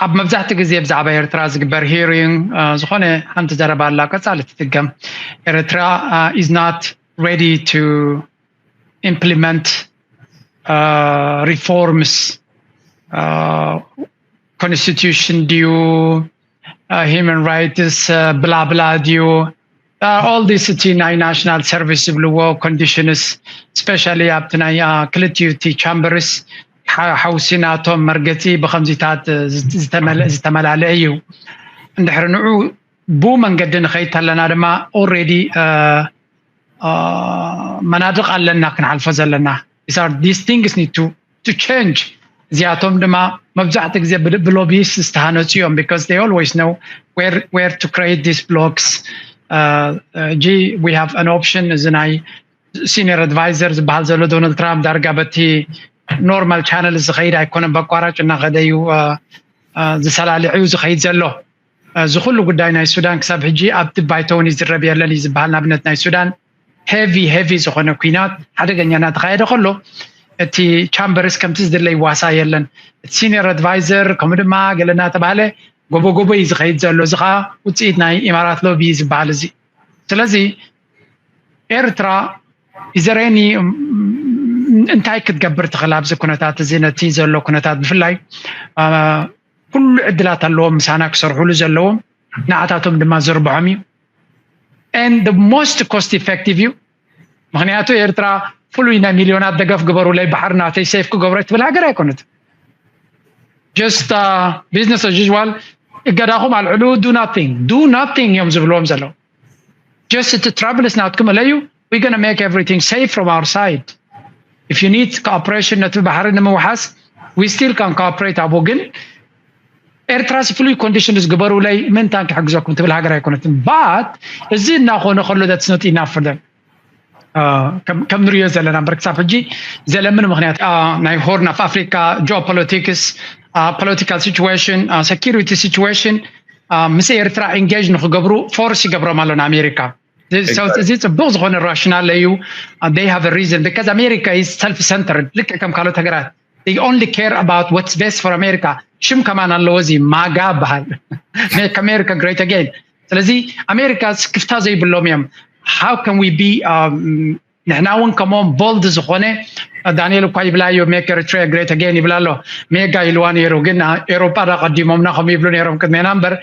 ኣብ መብዛሕትኡ ግዜ ብዛዕባ ኤርትራ ዝግበር hearing ዝኾነ ሓንቲ ዘረባ ኣላ፣ ቀጻሊ ትትገም። ኤርትራ is not ready to implement reforms, constitution ድዩ፣ human rights፣ ብላ ብላ ድዩ፣ all this፣ እቲ ናይ national service ዝብልዎ conditions፣ especially ኣብቲ ናይ ክልቲኡ እቲ chambers ሓውሲ ናቶም መርገጺ ብከምዚታት ዝተመላለአ እዩ። እንድሕሪ ንዑ ብኡ መንገዲ ንኸይድ ተለና ድማ already መናድቕ ኣለና ክንሓልፎ ዘለና። These things need to change። እዚኣቶም ድማ መብዛሕትኡ ግዜ ብ lobbyist ዝተሃነፁ እዮም፣ because they always know where to create these blocks። ሕጂ we have an option። እዚ ናይ senior advisor ዝበሃል ዘሎ ዶናልድ ትራምፕ ዳርጋ በቲ normal channel ዝኸይድ ኣይኮነን፣ በቋራጭ እናኸደ እዩ ዝሰላልዕ እዩ ዝኸይድ ዘሎ። እዚ ኩሉ ጉዳይ ናይ ሱዳን ክሳብ ሕጂ ኣብቲ ባይቶ እውን ይዝረብ የለን እዩ ዝበሃል። ንኣብነት ናይ ሱዳን heavy heavy ዝኾነ ኲናት ሓደገኛ እናተኻየደ ከሎ እቲ chambers ከምቲ ዝድለ ይዋሳ የለን። እቲ senior advisor ከምኡ ድማ ገለ እናተባህለ ጎቦ ጎቦ እዩ ዝኸይድ ዘሎ። እዚ ከዓ ውፅኢት ናይ ኢማራት lobby እዩ ዝበሃል። እዚ ስለዚ ኤርትራ is there any እንታይ ክትገብር ትኽእል ኣብዚ ኩነታት እዚ፣ ነቲ ዘሎ ኩነታት ብፍላይ ኩሉ ዕድላት ኣለዎም ምሳና ክሰርሕሉ ዘለዎም፣ ንዓታቶም ድማ ዝርብሖም እዩ። And the most cost effective እዩ። ምክንያቱ ኤርትራ ፍሉይ ናይ ሚልዮናት ደገፍ ግበሩለይ ባሕሪ ናተይ safe ክገብሮ ትብል ሃገር ኣይኮነት። Just business as usual። እገዳኹም ኣልዕሉ፣ do nothing፣ do nothing እዮም ዝብልዎም ዘለዉ። Just እቲ troubles ናትኩም እለዩ፣ we gonna make everything safe from our side። If you need cooperation ነቲ ባሕሪ ንምውሓስ we still can cooperate ኣብኡ። ግን ኤርትራስ ፍሉይ condition ዝግበሩለይ ምንታን ክሕግዘኩም ትብል ሃገር ኣይኮነትን። But እዚ እናኾነ ከሎ that's not enough for them። ከም ንሪኦ ዘለና እምበር ክሳብ ሕጂ ዘለምን ምክንያት ናይ Horn of Africa geopolitics፣ political situation፣ security situation ምስ ኤርትራ engage ንክገብሩ force ይገብሮም ኣሎ ንኣሜሪካ። እዚ ፅቡቅ ዝኾነ rationale እዩ። They have a reason because America is self centered። ልክዕ ከም ካልኦት ሃገራት they only care about what's best for America። ሽም ከማን ኣለዎ፣ እዚ MAGA በሃል፣ make America great again። ስለዚ ኣሜሪካ ስክፍታ ዘይብሎም እዮም። How can we be ንሕና እውን ከምኦም bold ዝኾነ ዳንኤል እኳ ይብላዮ make Eritrea great again ይብላ ኣሎ። ሜጋ ኢልዋ ነይሩ፣ ግን ኤሮጳ ዳ ቀዲሞምና ከም ይብሉ ነይሮም ቅድሜና እምበር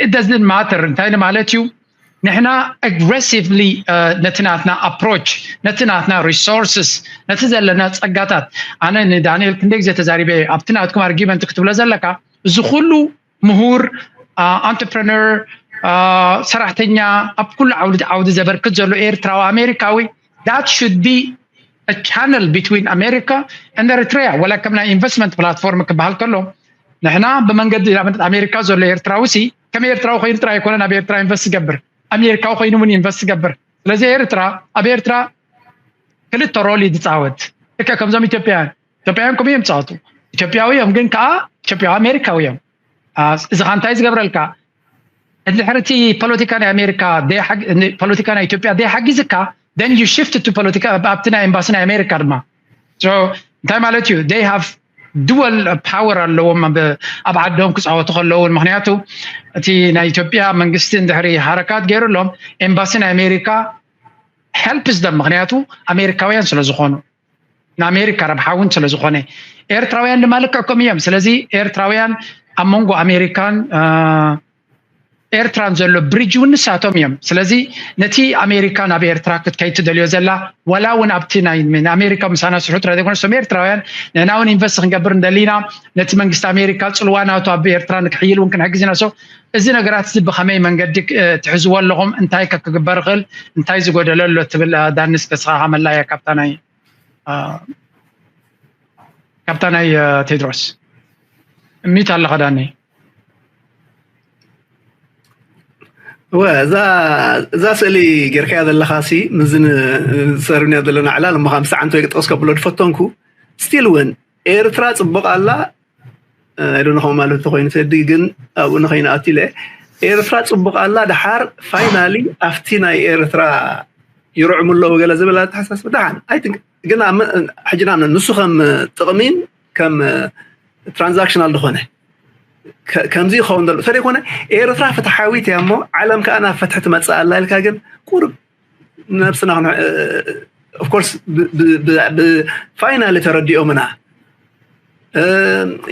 it doesn't matter። እንታይ ማለት እዩ? ንሕና aggressively ነቲ ናትና approach፣ ነቲ ናትና resources፣ ነቲ ዘለና ጸጋታት፣ ኣነ ንዳንኤል ክንደይ ግዜ ተዛሪበ ኣብቲ ናትኩም argument ክትብሎ ዘለካ እዚ ኩሉ ምሁር፣ entrepreneur፣ ሰራሕተኛ ኣብ ኩሉ ዓውዲ ዓውዲ ዘበርክት ዘሎ ኤርትራዊ ኣሜሪካዊ that should be a channel between America and Eritrea። ወላ ከም ናይ investment platform ክበሃል ከሎ ንሕና ብመንገዲ ንኣብነት ኣሜሪካ ዘሎ ኤርትራዊ ሲ ከም ኤርትራዊ ኮይኑ ጥራይ ኣይኮነን ኣብ ኤርትራ invest ዝገብር፣ ኣሜሪካዊ ኮይኑ እውን invest ዝገብር። ስለዚ ኤርትራ ኣብ ኤርትራ ክልተ role እዩ ዝፃወት። ልክዕ ከምዞም ኢትዮጵያውያን፣ ኢትዮጵያውያን ከምኡ እዮም ዝፃወቱ። ኢትዮጵያዊ እዮም ግን ከዓ ኢትዮጵያዊ ኣሜሪካዊ እዮም። እዚ ከዓ እንታይ ዝገብረልካ? እንድሕር እቲ ፖለቲካ ናይ ኣሜሪካ ፖለቲካ ናይ ኢትዮጵያ ዘይሓጊዝካ then you shift to ፖለቲካ ኣብቲ ናይ ኤምባሲ ናይ ኣሜሪካ ድማ። So እንታይ ማለት እዩ? They have dual power ኣለዎም ኣብ ዓዶም ክፃወቱ ከለውን። ምክንያቱ እቲ ናይ ኢትዮጵያ መንግስቲ እንድሕሪ ሓረካት ገይሩሎም ኤምባሲ ናይ ኣሜሪካ helps them፣ ምክንያቱ ኣሜሪካውያን ስለዝኾኑ ንኣሜሪካ ረብሓ እውን ስለዝኾነ። ኤርትራውያን ድማ ልክዕ ከምኡ እዮም። ስለዚ ኤርትራውያን ኣብ መንጎ ኣሜሪካን ኤርትራን ዘሎ bridge እውን ንሳቶም እዮም። ስለዚ ነቲ ኣሜሪካ ናብ ኤርትራ ክትከይድ ትደልዮ ዘላ ዋላ እውን ኣብቲ ናይ ኣሜሪካ ምሳና ስርሑ ጥራይ ዘይኮነ እሶም ኤርትራውያን ንሕና እውን invest ክንገብር እንደሊና ነቲ መንግስቲ ኣሜሪካ ፅልዋ ናቱ ኣብ ኤርትራ ንክሕይል እውን ክንሕግዝ ኢና። So እዚ ነገራት እዚ ብኸመይ መንገዲ ትሕዝዎ ኣለኹም? እንታይ ከ ክግበር ይኽእል? እንታይ ዝጎደለ ኣሎ ትብል? ዳንስ በስኻ ሃመላያ ካብታ ናይ ካብታ ናይ ቴድሮስ ሚት ኣለኻ ዳኒ። እወ እዛ ስእሊ ጌርካያ ዘለኻ ሲ ምዚ ዝሰርብንያ ዘለና ዕላል እሞ ከም ሰዓንቶ የግጠስ ከብሎ ዝፈተንኩ ስቲል እውን ኤርትራ ፅቡቕ ኣላ። ኣይዶነ ከምኡ ማለት ተኮይኑ ሰዲ ግን ኣብኡ ንኸይንኣቱ ኢለ ኤርትራ ፅቡቕ ኣላ። ደሓር ፋይናሊ ኣብቲ ናይ ኤርትራ ይርዕሙ ኣለዉ ገለ ዝብል ኣተሓሳስብ ደሓን ኣይትን ግን ሕጂ ንኣብነት ንሱ ከም ጥቕሚን ከም ትራንዛክሽናል ዝኾነ ከ- ከምዚ ይኸውን ዘሎ እንተደይኮነ ኤርትራ ፍትሓዊት እያ እሞ ዓለም ከዓ ናብ ፍትሒ ትመፅእ ኣላ ኢልካ ግን ቁርብ ነብስና ክንሕ- of course ብፋይናሊ ተረዲኦምና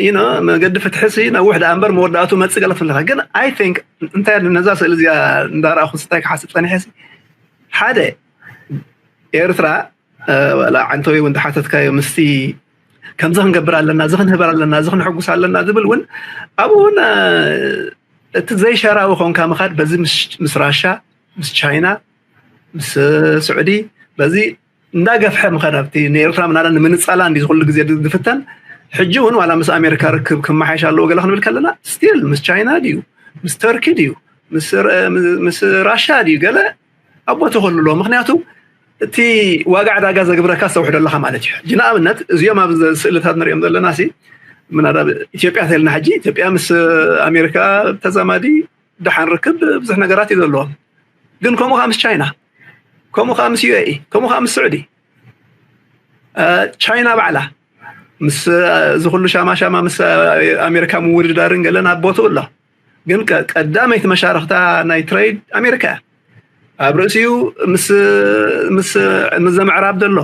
you know መገዲ ፍትሒ ሲ ነውሕ ደኣ እምበር መወዳእቱ መፅእ ገለ ትብለካ ግን I think እንታይ ነዛ ስእሊ እዚኣ እንዳረኣኹ ስታይ ክሓስብ ፀኒሐ ሓደ ኤርትራ ዋላ ዓንተወይ እውን ተሓተትካዮ ምስቲ ከምዚ ክንገብር ኣለና እዚ ክንህበር ኣለና እዚ ክንሕጉስ ኣለና ዝብል እውን ኣብኡ እውን እቲ ዘይሸራዊ ኮንካ ምኻድ በዚ ምስ ራሻ ምስ ቻይና ምስ ስዑዲ በዚ እንዳገፍሐ ምኻድ ኣብቲ ንኤርትራ ምናዳ ንምንፃላ እንዲ ዝኩሉ ግዜ ዝፍተን ሕጂ እውን ዋላ ምስ ኣሜሪካ ርክብ ክመሓየሽ ኣለዎ ገለ ክንብል ከለና ስቲል ምስ ቻይና ድዩ ምስ ተርኪ ድዩ ምስ ራሻ ድዩ ገለ ኣብ ቦትኡ ከሉ ኣለዎ ምክንያቱ እቲ ዋጋ ዕዳጋ ዘግብረካ ዝተውሕዶ ኣለካ ማለት እዩ ሕጂ ንኣብነት እዚኦም ኣብ ስእልታት ንሪኦም ዘለና ሲ ምናዳ ኢትዮጵያ ተልና ሕጂ ኢትዮጵያ ምስ ኣሜሪካ ተዛማዲ ደሓን ርክብ ብዙሕ ነገራት እዩ ዘለዎም ግን ከምኡ ከዓ ምስ ቻይና ከምኡ ከዓ ምስ ዩኤኢ ከምኡ ከዓ ምስ ስዑዲ ቻይና ባዕላ ምስ እዚ ኩሉ ሻማሻማ ምስ ኣሜሪካ ምውድዳርን ገለን ኣብ ቦትኡ ኣሎ ግን ቀዳመይቲ መሻርክታ ናይ ትሬድ ኣሜሪካ እያ ኣብ ርእሲኡ ምስ ዘምዕራብ ዘሎ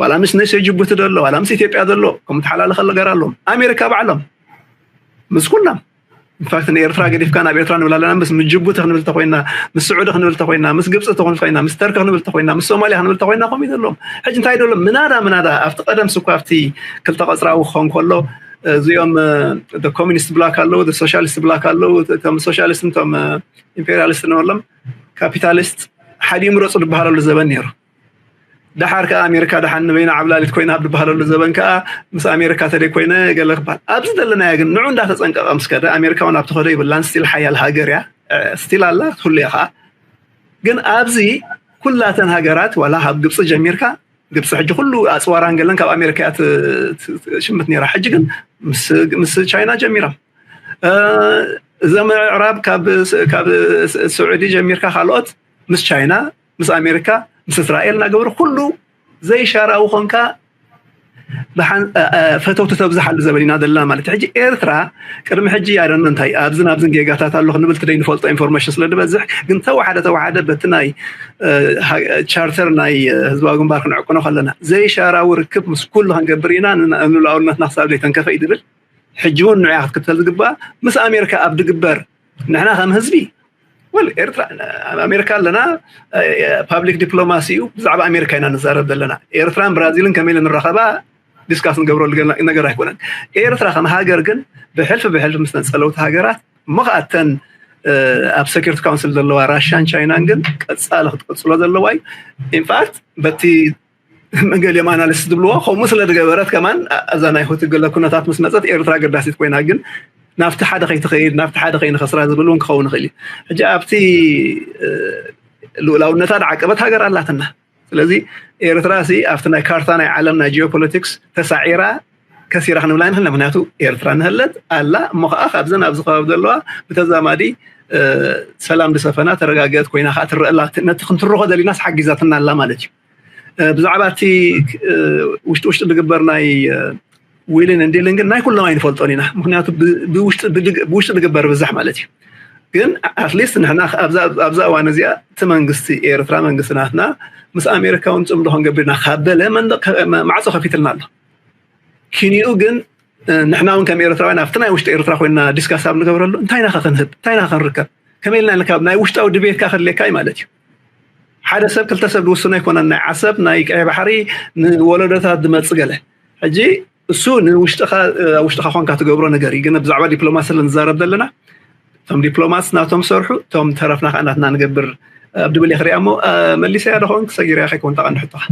ዋላ ምስ ነሸ ጅቡቲ ዘሎ ዋላ ምስ ኢትዮጵያ ዘሎ ከም ተሓላለ ከሎ ገር ኣለዎም ኣሜሪካ ባዕሎም ምስ ኩሎም ኢንፋክት ንኤርትራ ገዲፍካ ናብ ኤርትራ ንብል ኣለና ምስ ምስ ጅቡቲ ክንብል ተኮይና ምስ ስዑዲ ክንብል ተኮይና ምስ ግብፂ ተኮን ኮይና ምስ ተርኪ ክንብል ተኮይና ምስ ሶማሊያ ክንብል ተኮይና ከምኡ ዘለዎም ሕጂ እንታይ ደሎም ምናዳ ምናዳ ኣብቲ ቀደም ስኳ ኣብቲ ክልተ ቀፅራዊ ክኾን ከሎ እዚኦም ኮሚኒስት ብላክ ኣለዉ ሶሻሊስት ብላክ ኣለዉ እቶም ሶሻሊስት እቶም ኢምፔሪያሊስት ንበሎም ካፒታሊስት ሓዲኡ ምረፁ ዝበሃለሉ ዘበን ነይሩ ደሓር ከዓ ኣሜሪካ ደሓን ንበይና ዓብላሊት ኮይና ኣብ ዝበሃለሉ ዘበን ከዓ ምስ ኣሜሪካ ተደይ ኮይነ ገለ ክበሃል ኣብዚ ዘለናዮ ግን ንዑ እንዳተፀንቀቐ ምስ ከደ ኣሜሪካ እውን ኣብቲ ከዶ ይብላን ስቲል ሓያል ሃገር እያ ስቲል ኣላ ክትህሉ እያ ከዓ ግን ኣብዚ ኩላተን ሃገራት ዋላ ካብ ግብፂ ጀሚርካ ግብፂ ሕጂ ኩሉ ኣፅዋራን ገለን ካብ ኣሜሪካ እያ ሽምት ነራ ሕጂ ግን ምስ ቻይና ጀሚሮም እዞም ምዕራብ ካብ ስዑዲ ጀሚርካ ካልኦት ምስ ቻይና ምስ ኣሜሪካ ምስ እስራኤል እናገበሩ ኩሉ ዘይሻራዊ ኮንካ ፈተውቲ ተብዝሓሉ ዘበን ኢና ዘለና ማለት ሕጂ ኤርትራ ቅድሚ ሕጂ ያደነ እንታይ ኣብዝን ኣብዝን ጌጋታት ኣሎ ክንብል ትደይ ንፈልጦ ኢንፎርሜሽን ስለ ዝበዝሕ ግን ተወሓደ ተወሓደ በቲ ናይ ቻርተር ናይ ህዝባዊ ግንባር ክንዕቅኖ ከለና ዘይሻራዊ ርክብ ምስ ኩሉ ክንገብር ኢና ንልኣውነትና ክሳብ ዘይተንከፈ እዩ ዝብል ሕጂ እውን ንዕያ ክትክተል ዝግባእ ምስ ኣሜሪካ ኣብ ድግበር ንሕና ከም ህዝቢ ወል ኤርትራ ኣብ ኣሜሪካ ኣለና ፓብሊክ ዲፕሎማሲ እዩ ብዛዕባ ኣሜሪካ ኢና ንዛረብ ዘለና ኤርትራን ብራዚልን ከመይ ኢለ ንራኸባ ዲስካስ ንገብረሉ ነገር ኣይኮነን ኤርትራ ከም ሃገር ግን ብሕልፊ ብሕልፊ ምስ ነፀለውቲ ሃገራት እሞ ከኣተን ኣብ ሰኪሪቲ ካውንስል ዘለዋ ራሽያን ቻይናን ግን ቀፃሊ ክትቀፅሎ ዘለዋ እዩ ኢንፋክት በቲ ገሊኦም ኣናሊስት ዝብልዎ ከምኡ ስለ ዝገበረት ከማን ኣዛ ናይ ሆቲ ገለ ኩነታት ምስ መፀት ኤርትራ ገዳሲት ኮይና ግን ናብቲ ሓደ ከይትኸይድ ናብቲ ሓደ ከይንኸስራ ዝብል እውን ክኸውን ይኽእል እዩ ሕጂ ኣብቲ ልኡላውነታ ዝዓቀበት ሃገር ኣላትና ስለዚ ኤርትራ ሲ ኣብቲ ናይ ካርታ ናይ ዓለም ናይ ጂኦፖለቲክስ ተሳዒራ ከሲራ ክንብላ ንኽእል ምክንያቱ ኤርትራ ንህለት ኣላ እሞ ከዓ ካብዘን ኣብዚ ከባቢ ዘለዋ ብተዛማዲ ሰላም ዝሰፈና ተረጋገት ኮይና ከዓ ትረአላ ነቲ ክንትርኾ ደሊናስ ሓጊዛትና ኣላ ማለት እዩ ብዛዕባ እቲ ውሽጢ ውሽጢ ዝግበር ናይ ዊልን እንዲልን ግን ናይ ኩሎም ኣይንፈልጦን ኢና ምክንያቱ ብውሽጢ ዝግበር ብዛሕ ማለት እዩ ግን ኣትሊስት ንሕና ኣብዛ እዋን እዚኣ እቲ መንግስቲ ኤርትራ መንግስቲ ናትና ምስ ኣሜሪካ እውን ፅምዶ ክንገብር ኢና ካብ በለ መንደቅ ማዕፆ ከፊትልና ኣሎ ኪኒኡ ግን ንሕና እውን ከም ኤርትራውያን ኣብቲ ናይ ውሽጢ ኤርትራ ኮይና ዲስካስ ኣብ ንገብረሉ እንታይ ኢና ክንህብ እንታይ ኢና ክንርከብ ከመይ ኢልና ካብ ናይ ውሽጣዊ ድቤትካ ከድልየካ እዩ ማለት እዩ ሓደ ሰብ ክልተ ሰብ ዝውስኖ ኣይኮነን ናይ ዓሰብ ናይ ቀይ ባሕሪ ንወለዶታት ዝመፅ ገለ ሕጂ እሱ ንውሽጥኻ ውሽጥኻ ኮንካ ትገብሮ ነገር እዩ ግን ብዛዕባ ዲፕሎማሲ ንዛረብ ዘለና እቶም ዲፕሎማት ናቶም ሰርሑ እቶም ተረፍና ከዓ ናትና ንገብር ኣብ ድብል እየ ክሪኣ እሞ መሊሰያ ዶ ከውን ክሰጊርያ ከይከውን ተቐንዲ ሕቶኻ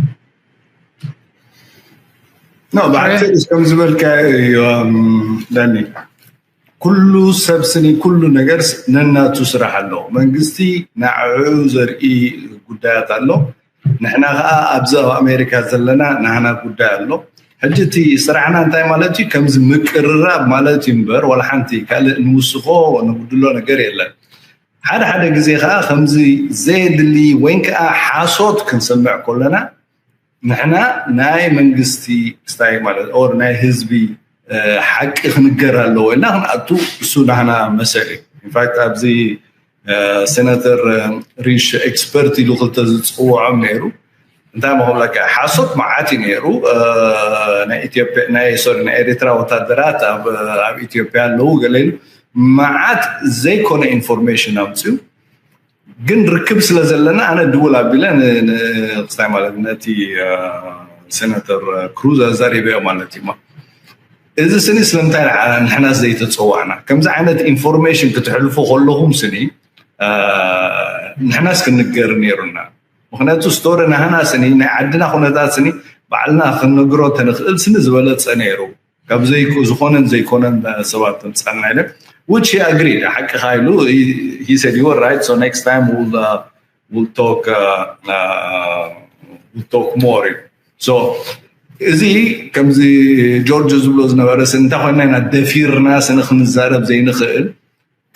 ኖ ብሓቂ ከም ዝበልካ እዩ ዳኒ ኩሉ ሰብ ስኒ ኩሉ ነገር ነናቱ ስራሕ ኣሎ መንግስቲ ንዕኡ ዘርኢ ጉዳያት ኣሎ ንሕና ከዓ ኣብዚ ኣብ ኣሜሪካ ዘለና ናህና ጉዳይ ኣሎ ሕጂ እቲ ስራሕና እንታይ ማለት እዩ ከምዚ ምቅርራብ ማለት እዩ እምበር ዋላ ሓንቲ ካልእ ንውስኮ ንጉድሎ ነገር የለን ሓደ ሓደ ግዜ ከዓ ከምዚ ዘየድሊ ወይ ከዓ ሓሶት ክንሰምዕ ከለና ንሕና ናይ መንግስቲ ስታይ ማለት ኦር ናይ ህዝቢ ሓቂ ክንገር ኣለዎ ኢልና ክንኣቱ እሱ ናህና መሰል እዩ። ኢንፋክት ኣብዚ ሴናተር ሪሽ ኤክስፐርት ኢሉ ክልተ ዝፅውዖም ነይሩ። እንታይ መክብለካ ሓሶት መዓት እዩ ነይሩ። ናይ ኤርትራ ወታደራት ኣብ ኢትዮጵያ ኣለዉ ገለ ኢሉ መዓት ዘይኮነ ኢንፎርሜሽን ኣምፅኡ። ግን ርክብ ስለ ዘለና ኣነ ድውል ኣቢለ ክስታይ ማለት ነቲ ሴናተር ክሩዝ ኣዛሪበዮ ማለት እዩ። እዚ ስኒ ስለምንታይ ንሕናስ ዘይተፀዋዕና? ከምዚ ዓይነት ኢንፎርሜሽን ክትሕልፉ ከለኹም ስኒ ንሕናስ ክንገር ነይሩና። ምክንያቱ ስቶሪ ናህና ስኒ ናይ ዓድና ኩነታት ስኒ ባዕልና ክንነግሮ ተንኽእል ስኒ ዝበለፀ ነይሩ። ካብ ዘይኮ ዝኾነን ዘይኮነን ሰባት ተምፃልና ኢለ which he agreed ሓቂ ካይሉ he said you were right, so next time we'll uh, we'll talk uh, uh, we'll talk more. So እዚ ከምዚ ጆርጅ ዝብሎ ዝነበረ ስኒ እንታይ ኮይና ኢና ደፊርና ስኒ ክንዛረብ ዘይንኽእል?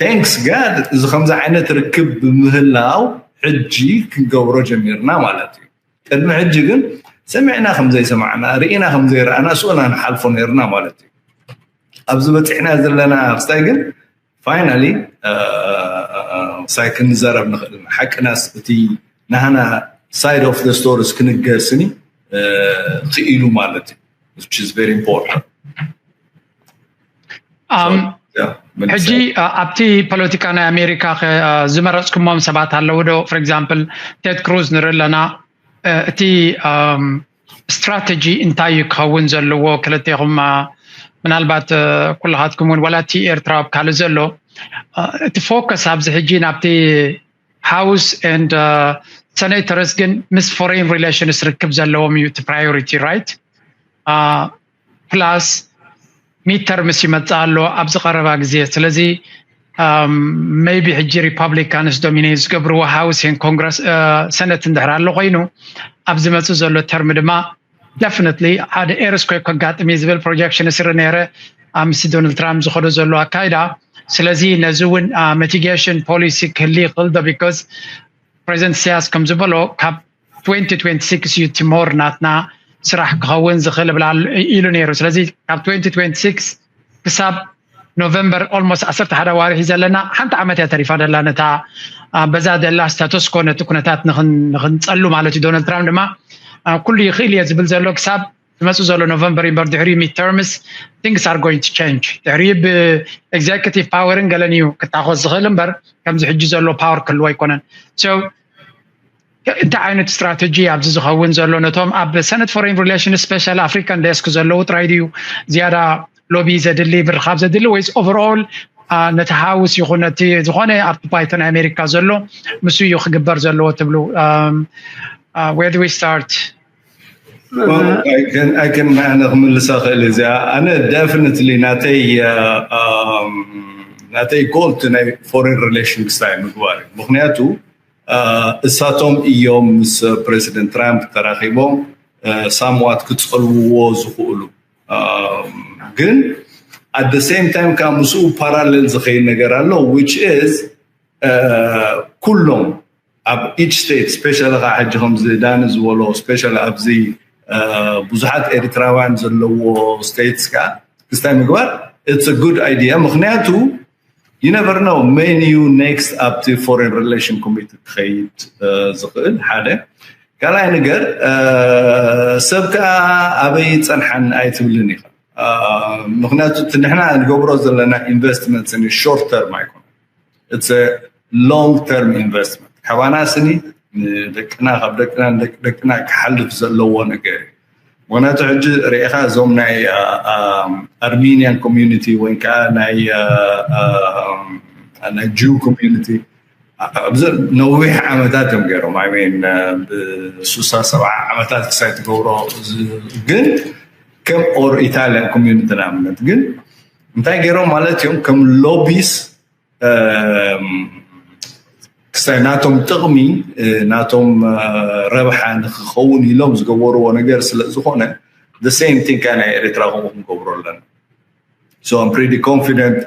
Thanks God እዚ ከምዚ ዓይነት ርክብ ብምህላው ሕጂ ክንገብሮ ጀሚርና ማለት እዩ። ቅድሚ ሕጂ ግን ሰሚዕና ከም ዘይሰማዕና ርኢና ከም ዘይረኣና ስኡና ንሓልፎ ነይርና ማለት እዩ። ኣብዚ በፂሕና ዘለና ክስታይ ግን ፋይናሊ ሳይ ክንዘረብ ንኽእል ሓቅናስ እቲ ናህና side of the stories ክንገስኒ ክኢሉ ማለት እዩ። Which is very important. ሕጂ ኣብቲ ፖለቲካ ናይ ኣሜሪካ ዝመረፅኩሞም ሰባት ኣለዉ ዶ? For example ቴድ ክሩዝ ንርኢ ኣለና። እቲ ስትራተጂ እንታይ እዩ ክኸውን ዘለዎ? ክልቴኹም ምናልባት ኩልኻትኩም እውን ዋላ እቲ ኤርትራ ኣብ ካልእ ዘሎ እቲ ፎከስ ኣብዚ ሕጂ ናብቲ ሃውስ and ሰኔተርስ ግን ምስ ፎሬን ሪሌሽንስ ርክብ ዘለዎም እዩ እቲ ፕራዮሪቲ right? ፕላስ ሚድ ተርምስ ይመፅእ ኣሎ ኣብዚ ቀረባ ግዜ። ስለዚ maybe ሕጂ ሪፓብሊካንስ ዶሚኔት ዝገብርዎ ሃውስ ን ኮንግረስ ሰነት እንድሕር ኣሎ ኮይኑ ኣብ ዝመፅእ ዘሎ ተርም ድማ definitely ሓደ earthquake ከጋጥም እዩ ዝብል ፕሮጀክሽን ስሪ ነይረ ምስ ዶናልድ ትራምፕ ዝኸዶ ዘሎ ኣካይዳ። ስለዚ ነዚ እውን mitigation policy ክህሊ ይኽእል ዶ? Because ፕሬዚደንት ኢሳያስ ከም ዝበሎ ካብ twenty twenty-six እዩ እቲ more ናትና ስራሕ ክኸውን ዝኽእል ብላ ኢሉ ነይሩ። ስለዚ ካብ twenty twenty-six ክሳብ ኖቨምበር almost ዓሰርተ ሓደ ኣዋርሒ ዘለና ሓንቲ ዓመት እያ ተሪፋ ደላ ነታ በዛ ደላ ስታተስኮ ነቲ ኩነታት ንክንፀሉ ማለት እዩ። ዶናልድ ትራምፕ ድማ ኩሉ ይኽእል እየ ዝብል ዘሎ ክሳብ ዝመፅእ ዘሎ ኖቨምበር እምበር ድሕሪኡ ሚድ ተርምስ things are going to change ድሕሪኡ ብ executive power ን ገለን እዩ ክታኾስ ዝኽእል እምበር ከምዚ ሕጂ ዘሎ ፓወር ክህልዎ ኣይኮነን። So እንታይ ዓይነት ስትራተጂ ኣብዚ ዝኸውን ዘሎ ነቶም ኣብ ሰነት ፎሬን ሪሌሽን ስፔሻል ኣፍሪካን ዴስክ ዘለዉ ጥራይ ድዩ ዝያዳ ሎቢ ዘድሊ ምርኻብ ዘድሊ ወይስ overall ነቲ ሃውስ ይኹን ነቲ ዝኾነ ኣብቲ ባይቶ ናይ ኣሜሪካ ዘሎ ምስ እዩ ክግበር ዘለዎ ትብሉ? Where do we start? ኣነ ክምልሳ ክእል እዚኣ ኣነ definitely ናተይ ናተይ ጎል ናይ ፎሬን ሪሌሽን ክስታይ ምግባር እዩ። ምክንያቱ እሳቶም እዮም ምስ ፕሬዚደንት ትራምፕ ተራኪቦም ሳምዋት ክፀልውዎ ዝኽእሉ። ግን at the same time ከዓ ምስኡ ፓራሌል ዝኸይድ ነገር ኣሎ which is ኩሎም ኣብ each state specially ከዓ ሕጂ ከምዚ ዳኒ ዝበሎ specially ኣብዚ ብዙሓት ኤርትራውያን ዘለዎ states ከዓ ክስታይ ምግባር it's a good idea። ምክንያቱ you never know መን እዩ next ኣብቲ foreign relation committee ክኸይድ ዝኽእል ሓደ። ካልኣይ ነገር ሰብ ከዓ ኣበይ ፀንሓን ኣይትብልን ኢኻ። ምክንያቱ እቲ ንሕና ንገብሮ ዘለና ኢንቨስትመንት ስኒ short term ኣይኮነ it's long term investment ካባና ስኒ ንደቅና ካብ ደቅና ንደቂ ደቅና ክሓልፍ ዘለዎ ነገር እዩ። ምክንያቱ ሕጂ ርኢኻ እዞም ናይ ኣርሜኒያን ኮሚኒቲ ወይ ከዓ ናይ ናይ ጅው ኮሚኒቲ ኣብዚ ነዊሕ ዓመታት እዮም ገይሮም ብሱሳ ሰብዓ ዓመታት ክሳይ ትገብሮ ግን ከም or ኢታሊያን ኮሚኒቲ ንኣብነት ግን እንታይ ገይሮም ማለት እዮም ከም ሎቢስ ክሳይ ናቶም ጥቕሚ ናቶም ረብሓ ንክኸውን ኢሎም ዝገበርዎ ነገር ስለ ዝኾነ the same thing ናይ ኤርትራ ከምኡ ክንገብሮ ኣለና። So I'm pretty confident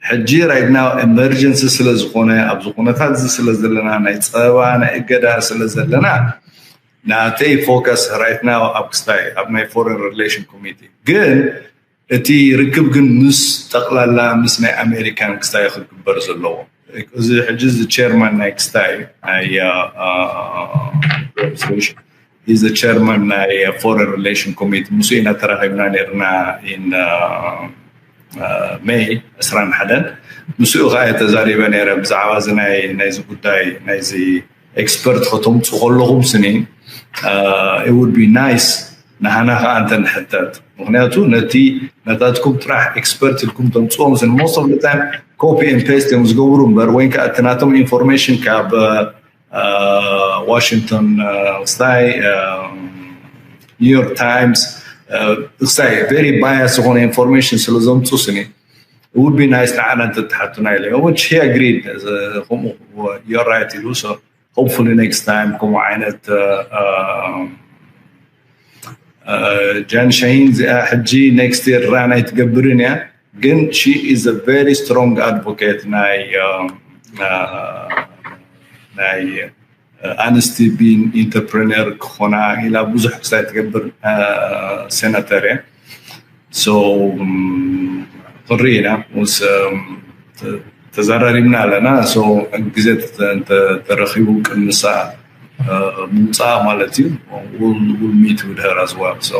ሕጂ right now emergency ስለ ዝኾነ ኣብዚ ኩነታት እዚ ስለ ዘለና ናይ ፀበባ ናይ እገዳ ስለ ዘለና ናተይ ፎከስ right now ኣብ ክስታይ ኣብ ናይ foreign relation committee ግን እቲ ርክብ ግን ምስ ጠቕላላ ምስ ናይ ኣሜሪካን ክስታይ ክግበር ዘለዎ። እዚ ሕጂ እዚ ቸርማን ናይ ክስታይ ናይ is the chairman ናይ foreign relation committee፣ ምስ ኢና ተራኺብና ነርና in May ዕስራን ሓደን። ምስኡ ከዓ ተዛሪበ ነረ ብዛዕባ እዚ ናይ ናይዚ ጉዳይ ናይዚ ኤክስፐርት ከተምፁ ከለኹም ስኒ it would be nice ንሃና ከዓ እንተ ንሕተት፣ ምክንያቱ ነቲ ነታትኩም ጥራሕ ኤክስፐርት ኢልኩም ተምፅዎም ስኒ most of the time copy and paste እዮም ዝገብሩ እምበር፣ ወይ ከዓ እቲ ናቶም ኢንፎርሜሽን ካብ ዋሽንግቶን ክስታይ ኒውዮርክ ታይምስ ክስታይ very bias ዝኾነ ኢንፎርሜሽን ስለ ዘምፁ ስኒ it would be nice ንዓና እንተትሓቱና ኢለ which he agreed። ከምኡ you're right ኢሉ። So hopefully next time ከምኡ ዓይነት ጃን ሸሂን እዚኣ ሕጂ next year run ኣይትገብርን እያ፣ ግን she is a very strong advocate ናይ ናይ ኣንስቲ ቢን ኢንተርፕረነር ክኾና ኢላ ብዙሕ ክስታይ ትገብር ሴናተር እያ። So ክንርኢ ኢና ምስ ተዘራሪብና ኣለና። So ግዜ ተረኺቡ ቅድሚ ምምፃኣ ማለት እዩ። We'll meet with her as well። So